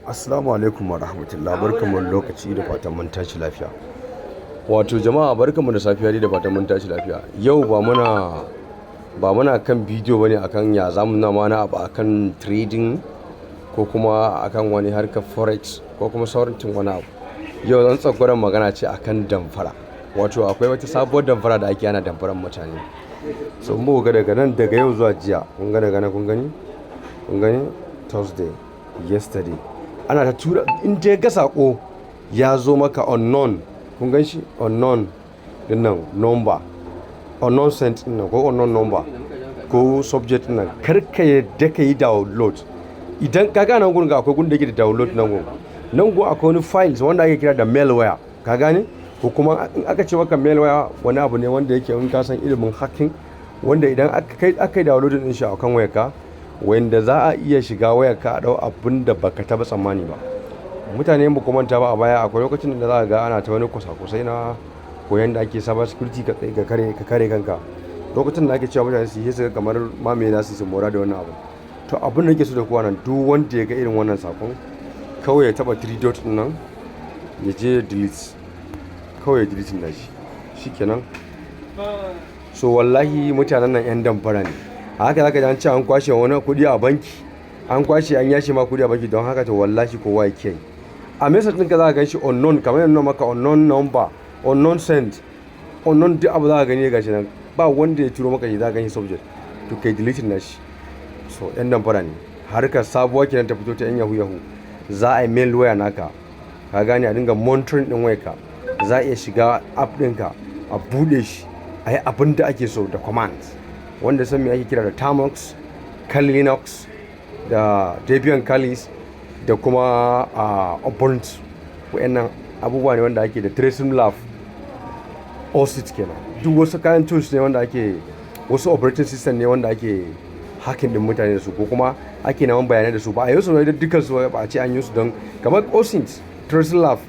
Assalamu alaikum wa rahmatullah. Barkanmu da lokaci, da fatan mun tashi lafiya. Wato jama'a, barkanmu da safiya dai, da fatan mun tashi lafiya. Yau ba muna kan bidiyo bane akan ya zamu nuna mana abu akan trading ko kuma akan wani harkar forex ko kuma sauran wani abu. Yau zan tsagwaron magana ce akan damfara. Wato akwai wata sabuwar damfara da ake ana damfarar mutane. So in ga daga nan, daga yau zuwa jiya, kun ga daga nan, kun gani? Kun gani? Thursday, yesterday. Ana ta tura, in dai ga saƙo ya zo maka unknown, kun gan shi? Unknown dinnan number, unknown sent dinnan ko unknown number ko subject dinnan, kar ka yadda ka yi download. Idan ka gane gurin, ga akwai gun da yake da download nan gun. Nan gun akwai wani files wanda ake kira da malware, ka gane? Ko kuma in aka ce maka malware, wani abu ne wanda yake, in ka san ilimin hacking, wanda idan aka kai aka yi download din shi a kan wayarka, wanda za a iya shiga wayarka a dau abin da baka taba tsammani ba. Mutane, ba ku manta ba, a baya akwai lokacin da za ka ga ana ta wani kusa-kusai na koyon da ake cyber security, ka kare kanka. Lokacin da ake cewa mutane su yi, su kamar ma me za su yi mora da wannan abu. To, abin da nake so da ku nan, duk wanda ya ga irin wannan sakon, kawai ya taba three dot din nan, ya je delete, kawai ya delete na shi, shikenan. So wallahi mutanen nan yan damfara ne. A haka zaka ji an ce an kwashe wani kuɗi a banki, an kwashe, an yashe ma kuɗi a banki. Don haka, to wallahi kowa ya kiyaye. A message ɗinka za ka gan shi unknown, kamar yadda maka unknown number, unknown send, unknown, duk abu za ka gani gashi nan, ba wanda ya turo maka shi, za ka gani subject, to kai deleting na shi. So yan damfara ne, harkar sabuwa kenan ta fito ta yan yahoo yahoo. Za a yi malware naka, ka gane? A dinga monitoring din wayarka, za a iya shiga app ɗinka, a buɗe shi, a yi abin da ake so da commands. Wanda san me ake kira da Termux, Kali Linux da Debian Kali da kuma Ubuntu, wayannan abubuwa ne wanda ake da Tracing Lab, OSINT kenan. Duk wasu kayan tools ne wanda ake, wasu operating system ne wanda ake hacking din mutane da su, ko kuma ake neman bayanai da su. Ba a yi su ne dukkan su, ba a ce an yi su don kamar OSINT, Tracing Lab,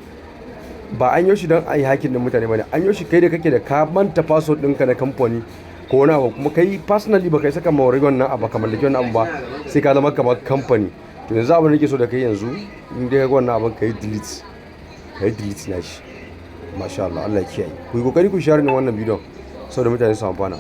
ba an yi shi don a yi hacking din mutane bane. An yi shi kai da kake da ka manta password ɗinka na kamfani ko wani abu, kuma kai personally ba kai saka mawari wannan abu ka mallaki wannan abu ba, sai ka zama kamar kamfani. To yanzu abin da nake so da kai yanzu, in dai ka ga wannan abin, ka yi delete, ka yi delete na shi. Masha Allah, Allah ya kiyaye. Ku yi kokari ku share wannan bidiyon saboda mutane su amfana.